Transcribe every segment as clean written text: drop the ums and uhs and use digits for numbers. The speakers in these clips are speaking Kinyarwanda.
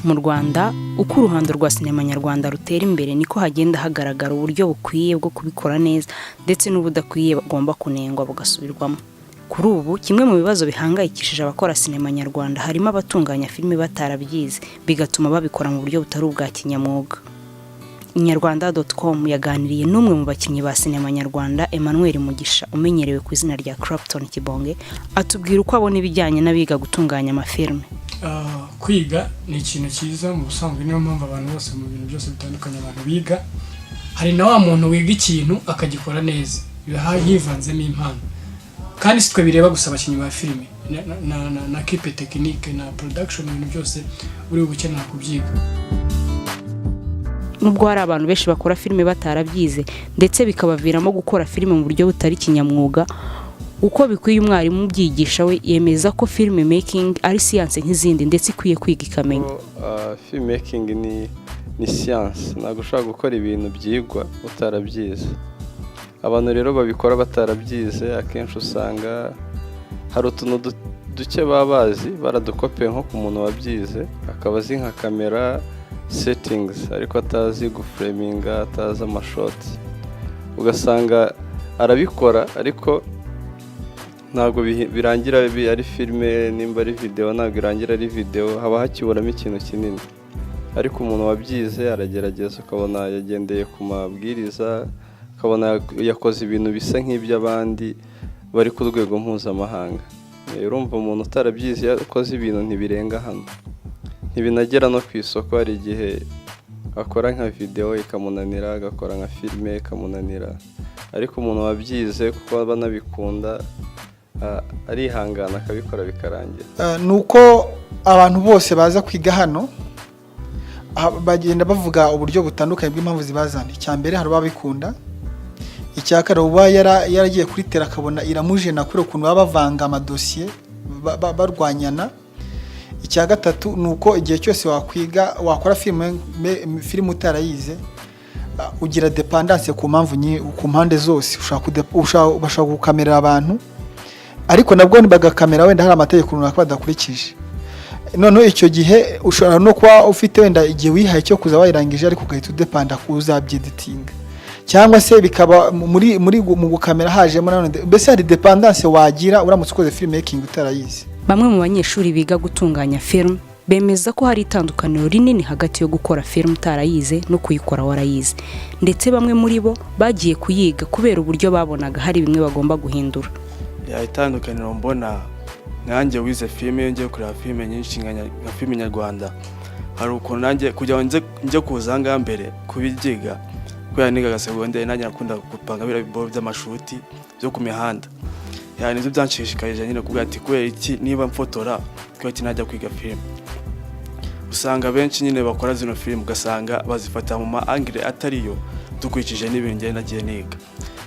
Mu Rwanda, uko uruhando rwa sinema nyarwanda rutera imbere, niko hagenda hagaragara uburyo bukwiye bwo kubikora neza ndetse n'ubudakwiye bugomba kunengwa bugasubirwamo. Kuri ubu, kimwe mu bibazo bihangayikishije abakora sinema nyarwanda harimo abatunganya filime batarabyize, bigatuma babikora mu buryo butari ubwa kinyamwuga. Inyarwanda.com yaganiriye n'umwe mu bakinnyi ba sinema nyarwanda, Emmanuel Mugisha umenyerewe ku izina rya Clapton Kibonge, atubwira uko abona ibijyanye n'abiga gutunganya amafilime. Kwiga ni ikintu cyiza mu busanzwe. Niyo mpamvu abantu bose, mu bintu byose bitandukanye, abantu biga. Hari na wa muntu wiga ikintu akagikora neza, biba hivanzemo impano. Kandi si twe bireba gusa abakinnyi ba filime, na équipe technique na production, ibintu byose uri bukenera kubyiga. Nubwo hari abantu benshi bakora filime batarabyize ndetse bikabaviramo gukora filime mu buryo butari kinyamwuga uko bikwiye, umwarimu ubyigisha we yemeza ko film making ari siyanse nk'izindi ndetse ikwiye kwiga ikamenya. Film making ni siyanse. Ntabwo ushobora gukora ibintu byigwa utarabyize. Abantu rero babikora batarabyize, akenshi usanga hari utuntu duke baba bazi baradukopeye nko ku muntu wabyize, akaba azi nka camera settings ariko atazi guframinga, atazi amashot. Ugasanga arabikora ariko ntabwo birangira ari filime. Nimba ari videwo, ntabwo irangira ari videwo, haba hakiburamo ikintu kinini. Ariko umuntu wabyize aragerageza, ukabona yagendeye ku mabwiriza, ukabona yakoze ibintu bisa nk'iby'abandi bari ku rwego mpuzamahanga. Urumva, umuntu utarabyize iyo akoze ibintu ntibirenga hano, ntibinagera no ku isoko. Hari igihe akora nka videwo ikamunanira, agakora nka filime ikamunanira. Ariko umuntu wabyize, kuko aba anabikunda, arihangana akabikora bikarangira. Ni uko abantu bose baza kwiga hano bagenda bavuga uburyo butandukanye bw'impamvu zibazana. Icya mbere, hari ababikunda. Icya kabiri, uba yaragiye kuri terrain akabona iramujena kubera ukuntu baba bavanga amadosiye, barwanyana. Icya gatatu ni uko igihe cyose wakwiga, wakora filime utarayize, ugira dépendance ku mpamvu ku mpande zose. Bashobora gukamerera abantu, ariko nabwo bagakamera wenda hari amategeko runaka badakurikije. Noneho icyo gihe ushobora no kuba ufite wenda igihe wihaye cyo kuza wayirangije, ariko ugahita udepanda ku uzabyeditinga, cyangwa se bikaba muri mu gukamera hajemo nanone. Mbese hari dépendance wagira uramutse ukoze film making utarayize. Bamwe mu banyeshuri biga gutunganya film bemeza ko hari itandukaniro rinini hagati yo gukora film utarayize no kuyikora warayize, ndetse bamwe muri bo bagiye kuyiga kubera uburyo babonaga hari bimwe bagomba guhindura. Ya, itandukaniro mbona, nkanjye wize filime, iyo ngiye kureba filime nyinshi nka filime nyarwanda, hari ukuntu nanjye kugira ngo nze njye kuza aha ngaha mbere kubibyiga, kubera nigaga segonderi, nanjye nakunda gupanga biriya biboro by'amashuti byo ku mihanda. Ya, nibyo byanshishikarije nyine kuvuga ati: "Kubera iki, niba mfotora, kubera iki najya kwiga filime?" Usanga benshi nyine bakora zino filime, ugasanga bazifata mu ma angle atariyo dukurikije n'ibintu njye nagiye niga.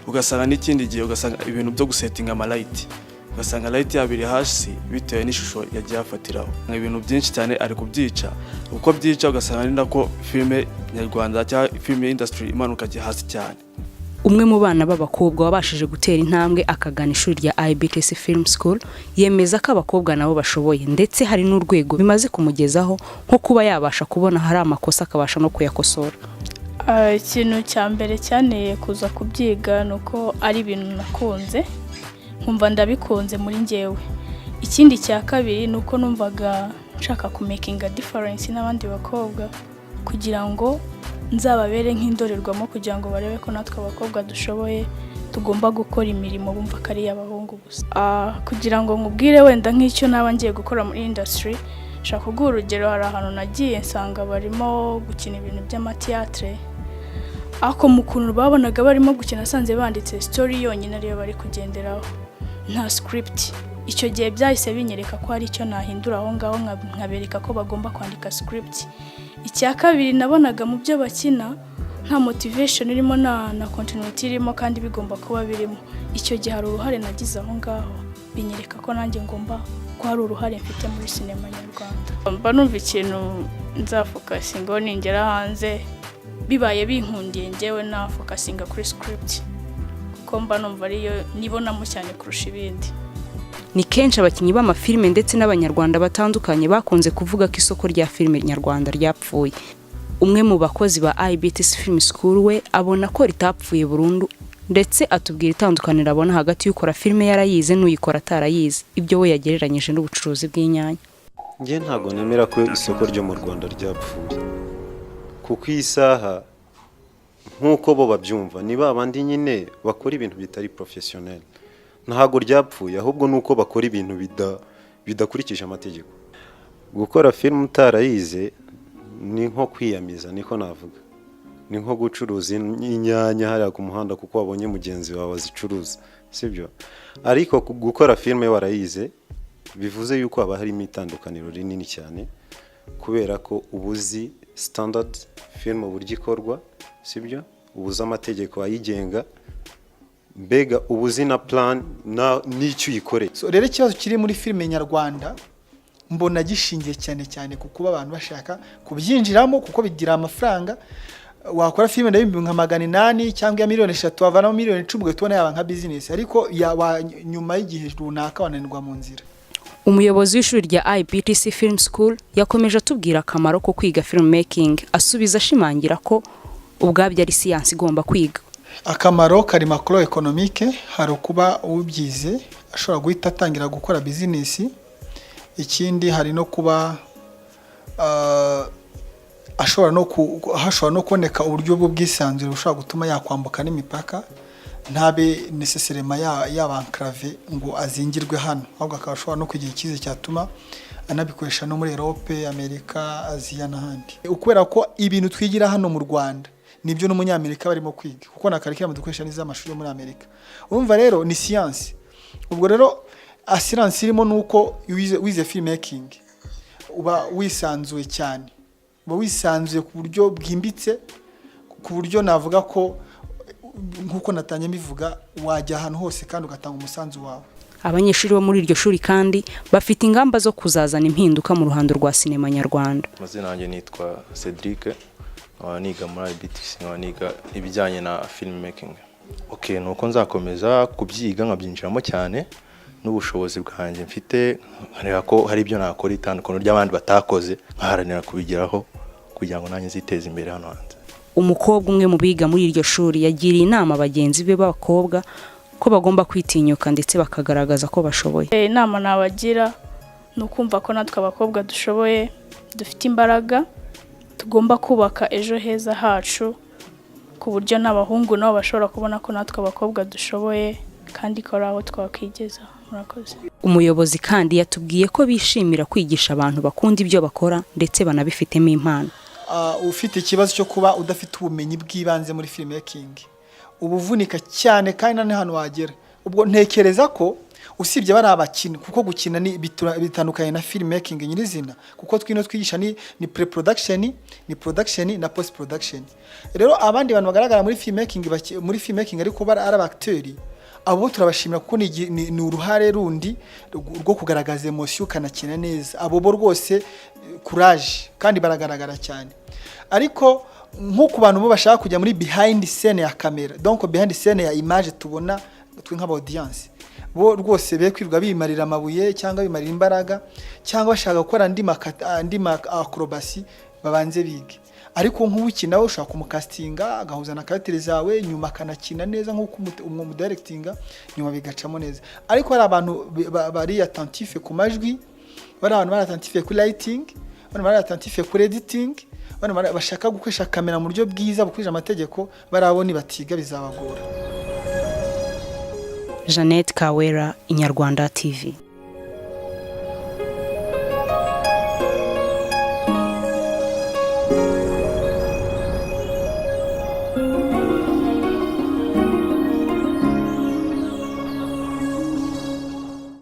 Ugasanga n'ikindi gihe, ugasanga ibintu byo gusetinga amalight, ugasanga light yabo iri hasi bitewe n'ishusho yagiye afatiraho. Ibintu byinshi cyane ari kubyica. Uko byica, ugasanga ari nako filime nyarwanda cyangwa filime industry imanuka hasi cyane. Umwe mu bana b'abakobwa wabashije gutera intambwe akagana ishuri rya IBTC Film School yemeza ko abakobwa nabo bashoboye, ndetse hari n'urwego bimaze kumugezaho, nko kuba yabasha kubona hari amakosa akabasha no kuyakosora. Ikintu cya mbere cyanteye kuza kubyiga ni uko ari ibintu nakunze, nkumva ndabikunze muri njyewe. Ikindi cya kabiri ni uko numvaga nshaka kumakinga difference n'abandi bakobwa, kugira ngo nzababere nk'indorerwamo, kugira ngo barebe ko natwe abakobwa dushoboye, tugomba gukora imirimo bumva ko ari iy'abahungu gusa. Kugira ngo nkubwire wenda nk'icyo naba ngiye gukora muri industry, nshaka kuguha urugero. Hari ahantu nagiye nsanga barimo gukina ibintu by'amatiyatire, ariko mu kuntu babonaga barimo gukina, asanze banditse story yonyine ariyo bari kugenderaho, nta script. Icyo gihe byahise binyereka ko hari icyo nahindura aho ngaho, nkabereka ko bagomba kwandika script. Icya kabiri, nabonaga mu byo bakina nta motivation irimo, nta na continuity irimo, kandi bigomba kuba birimo. Icyo gihe hari uruhare nagize aho ngaho, binyereka ko nanjye ngomba ko hari uruhare mfite muri sinema nyarwanda. Mba numva ikintu nzafocusingaho ningera hanze, bibaye binkundiye, njyewe nafocusinga kuri script, kuko mba numva ariyo nibonamo cyane kurusha ibindi. Ni kenshi abakinnyi b'amafilime ndetse n'Abanyarwanda batandukanye bakunze kuvuga ko isoko rya filime nyarwanda ryapfuye. Umwe mu bakozi ba IBTC Film School we abona ko ritapfuye burundu, ndetse atubwira itandukaniro abona hagati y'ukora filime yarayize n'uyikora atarayize, ibyo we yagereranyije n'ubucuruzi bw'inyanya. Njye ntabwo nemera ko isoko ryo mu Rwanda ryapfuye, kuko iyi saha nk'uko bo babyumva ni ba bandi nyine bakora ibintu bitari professionnel. Ntabwo ryapfuye, ahubwo ni uko bakora ibintu bidakurikije amategeko. Gukora filime utarayize ni nko kwiyamiza, niko navuga, ni nko gucuruza inyanya hariya ku muhanda kuko wabonye mugenzi wawe azicuruza, sibyo? Ariko gukora filime warayize bivuze yuko haba harimo itandukaniro rinini cyane, kubera ko uba uzi standard filime uburyo ikorwa, sibyo? Uba uzi amategeko ayigenga, mbega uba uzi na plan n'icyo uyikoreye. So rero ikibazo kiri muri filime nyarwanda mbona gishingiye cyane cyane ku kuba abantu bashaka kubyinjiramo kuko bigira amafaranga. Wakora filime ndabimbi nka 800 cyangwa iya miliyoni 3, wavanamo miliyoni 10, ugahita ubona yaba nka business, ariko nyuma y'igihe runaka wananirwa mu nzira. Umuyobozi w'ishuri rya IBTC Film School yakomeje atubwira akamaro ko kwiga filmmaking, asubiza ashimangira ko ubwabyo ari siyansi igomba kwiga. Akamaro kari macro économique. Hari ukuba ubyize ashobora guhita atangira gukora business. Ikindi, hari no kuba ashobora no hashobora no kuboneka uburyo bw'ubwisanzure bushobora gutuma yakwambuka n'imipaka, ntabe nécessairement yaba enclavé ngo azingirwe hano, ahubwo akaba ashobora no kugira icyizere cyatuma anabikoresha no muri Europe, Amerika, Aziya n'ahandi, kubera ko ibintu twigira hano mu Rwanda nibyo n'umunyamerika barimo kwiga, kuko na curriculum dukoresha n'iz'amashuri yo muri Amerika. Urumva rero ni siyansi. Ubwo rero assurance irimo ni uko iyo wize filmmaking uba wisanzuye cyane, uba wisanzuye ku buryo bwimbitse, ku buryo navuga ko, nk'uko natangiye mbivuga, wajya ahantu hose kandi ugatanga umusanzu wawe. Abanyeshuri bo muri iryo shuri kandi bafite ingamba zo kuzazana impinduka mu ruhando rwa sinema nyarwanda. Amazina yanjye nitwa Cedric, nkaba niga muri IBTC, nkaba niga ibijyanye na film making. Okay, ni uko nzakomeza kubyiga, nkabyinjiramo cyane n'ubushobozi bwanjye mfite, nkareba ko hari ibyo nakora itandukano ry'abandi batakoze, nkaharanira kubigeraho kugira ngo nanjye nziteze imbere hano hanze. Umukobwa umwe mu biga muri iryo shuri yagiriye inama bagenzi be b'abakobwa ko bagomba kwitinyuka ndetse bakagaragaza ko bashoboye. Inama nabagira ni ukumva ko natwe abakobwa dushoboye, dufite imbaraga, tugomba kubaka ejo heza hacu, ku buryo n'abahungu nabo bashobora kubona ko natwe abakobwa dushoboye kandi ko ari aho twakwigeza. Murakoze. Umuyobozi kandi yatubwiye ko bishimira kwigisha abantu bakunda ibyo bakora ndetse banabifitemo impano. Ufite ikibazo cyo kuba udafite ubumenyi bw'ibanze muri filmmaking, uba uvunika cyane kandi nta n'ahantu wagera. Ubwo ntekereza ko usibye bari abakina, kuko gukina ni bitandukanye na filmmaking nyirizina, kuko twino twigisha ni pre production, ni production na post production. Rero abandi bantu bagaragara muri filmmaking, muri filmmaking ariko bari ari abacteurs, abo turabashimira kuko ni uruhare rundi rwo kugaragaza emotion ukanakina neza. Abo bo rwose courage, kandi baragaragara cyane. Ariko nko ku bantu bo bashaka kujya muri behind scene ya kamera, donc behind scene ya image tubona twe nk'aba audience, bo rwose be kwirirwa bimarira amabuye cyangwa bimarira imbaraga cyangwa bashaka gukora andi ma acrobatie, babanze bige. Ariko nk'ukina we ushobora kumucastinga agahuza na caractère zawe, nyuma akanakina neza nk'uko umudirectinga, nyuma bigacamo neza. Ariko hari abantu bari attentif ku majwi, bari abantu bari attentif kuri lighting, bari bari attentif kuri editing, bari bashaka gukoresha kamera mu buryo bwiza bukurikije amategeko, barabo nibatiga bizabagora. Jeannette Kawera, Inyarwanda TV.